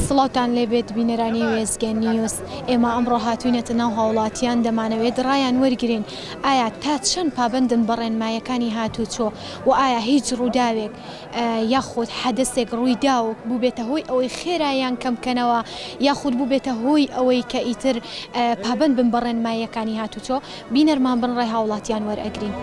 سڵاوتان لێبێت بینەرانی وێستگە نیوز، ئێمە ئەمڕۆ هاتوینەتە ناو هاوڵاتیان دەمانەوێت ڕایان وەرگرین ئایا تا چەند پابەندن بە ڕێنمایەکانی هاتوچۆ و ئایا هیچ ڕووداوێک یاخود حەدەسێک ڕوویدا و بووبێتە هۆی ئەوەی خێراییان کەم بکەنەوە یاخود بووبێتە هۆی ئەوەی کە ئیتر پابەند بن بە ڕێنماییەکانی هاتوچۆ بینەرمان بن ڕای هاوڵاتیان وەرئەگرین.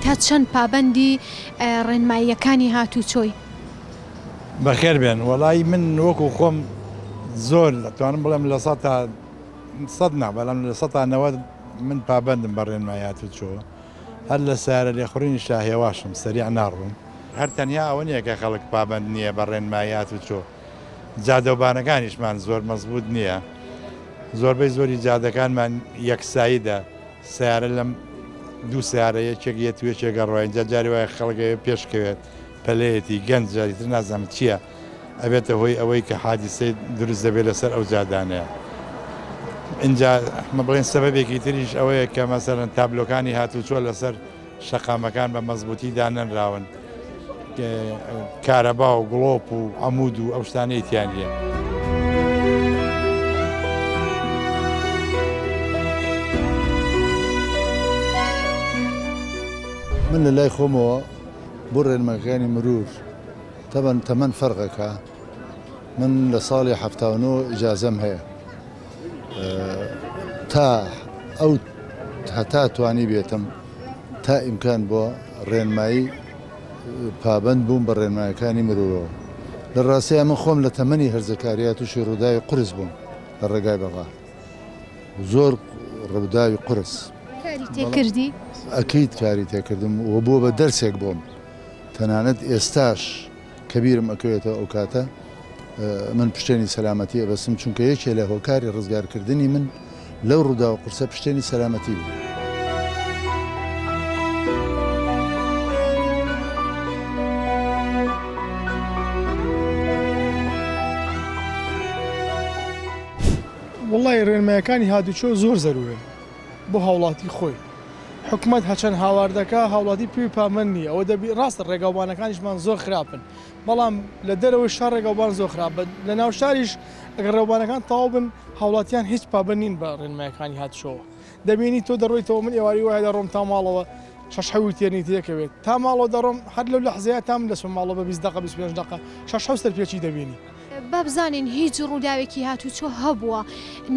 تا چەند پابەندی ڕێنماییەکانی هاتوچۆی؟ بەخێر بێن وەڵایی من وەکو خۆم زۆر دەتوانم بڵێم 100% نا بەڵام 90% من پابەندم بە ڕێنمایی هاتوچۆ هەر لە سەیارە لێخوڕینیشا هێواشم سەریع ناڕۆم. هەر تەنیا ئەوە نییە کە خەڵک پابەند نییە بە ڕێنمایی هاتوچۆ جادەوبانەکانیشمان زۆر مەزبووت نییە زۆربەی زۆری جادەکانمان یەکسایدە سەیارە لەم دوو سەیارە یەکێک یەت و یەکێک ئەڕوا ئینجا جاری وایە خەڵک ئەوێ پێش کەوێت پەلەیەتی گەنج جاری تر نازانم چییە ئەبێتە هۆی ئەوەی کە حادیسەی دروست دەبێت لەسەر ئەو جادانەیە ئینجا بڵێن سەبەبێکی تریش ئەوەیە کە مەسەلەن تابلۆکانی هاتوچۆ لەسەر شەقامەکان بە مەزبوتی دانەنراون کارەبا و گڵۆپ و عەمود و ئەو شتانەی تیا نییە. من لە لای خۆمەوە بۆ ڕێنماییەکانی مرور تەبەن تەمەن فەرقەکا من لە ساڵی 79 ئیجازەم هەیە تا ئەو هەتا توانی بێتم تا ئیمکان بۆ ڕێنمایی پابەند بووم بە ڕێنمایەکانی مرورەوە. لە ڕاستیا من خۆم لە تەمەنی هەرزەکاریا تووشی ڕووداوی قورس بووم لە ڕێگای بەغا. زۆر ڕووداوی قورس. کاری تێ کردی؟ ئەکید کاری تێ کردم و بووە بە دەرسێک بۆم. تەنانەت ئێستاش کە بیرم ئەکەوێتەوە ئەو کاتە من پشتێنی سەلامەتی ئەبەستم چونکە یەکێ لە هۆکاری ڕزگارکردنی من لەو ڕووداوە قورسە پشتێنی سەلامەتی بوو. وەڵای ڕێنمایەکانی هاتوچۆ زۆر زەرورن بۆ هاوڵاتی خۆی حکومەت هەچەند هاوار دەکا هاوڵاتی پێی پابەند نییە ئەوە دەبی ڕاستە ڕێگاوبانەکانیشمان زۆر خراپن بەڵام لە دەرەوەی شار ڕێگاوبان زۆر خراپە لە ناو شاریش ئەگەر ڕێوبانەکان تەواو بن هاوڵاتیان هیچ پابەند نین بە ڕێنمایەکانی هاتوچۆوە دەبینی تۆ دەڕۆیتەوە من ئێواری وایە دەڕۆم تا ماڵەوە شەش حەوی تێرنی تێکەوێت تا ماڵەوە دەڕۆم هەر لەو لەحزەیە تا من دەچمە ماڵەوە بە 20 دەقە 25 دەقە شەش حەو سەرپێچی دەبینی. با بزانین هیچ ڕووداوێکی هاتوچۆ هەبووە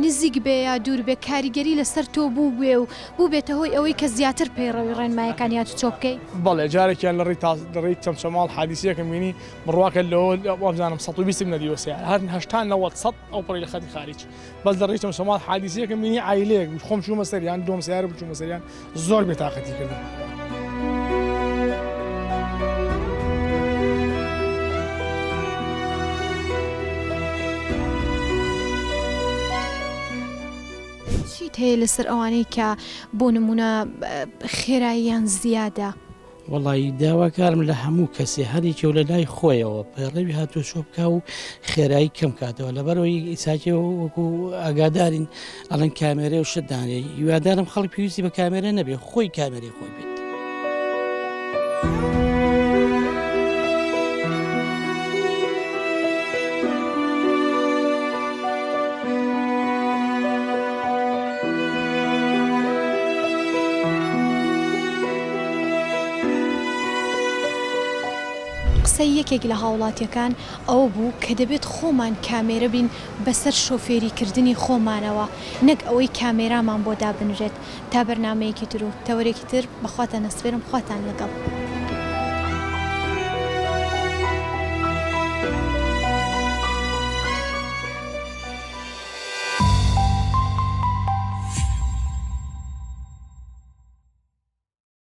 نزیک بێ یا دوور بێ کاریگەری لەسەر تۆ بووبێ و بووبێتە هۆی ئەوەی کە زیاتر پەیڕەوی ڕێنمایەکانی هاتوچۆ بکەی؟ بەڵێ جارێکیان لە ڕێی تاس لە ڕێی چەمچەماڵ حادیسەیەکم بینی بڕواکە لەوە وابزانم 120 م نەدیوە سەیارە هەر هەشتا نەوەد سەد ئەوپەڕی لە خەتی خاریج بەس لە ڕێی چەمچەماڵ حادیسەیەکم بینی عایلەیەک بوو خۆم چوومە سەریان دووەم سەیارە بوو چوومە سەریان زۆر بێتاقەتی کردم. چیت هەیە لەسەر ئەوانەی کە بۆ نمونە خێراییان زیادە؟ وەڵایی داواکارم لە هەموو کەسێ هەر یەکێ و لە لای خۆیەوە پەیڕەوی هاتوچۆ بکا و خێرایی کەم کاتەوە لەبەرەوەی ئیساکێ وەکو ئاگادارین ئەڵێن کامێرە و شت دانێ هیوادارم خەڵک پێویستی بە کامێرە نەبێ خۆی کامێرەی خۆی بێت. قسەی یەکێک لە هاوڵاتیەکان ئەوە بوو کە دەبێت خۆمان کامێرە بین بەسەر شۆفێری کردنی خۆمانەوە نەک ئەوەی کامێرامان بۆ دابنرێت تا بەرنامەیەکی تر و تەوەرێکی تر بەخواتان ئەسپێرم خواتان لەگەڵ.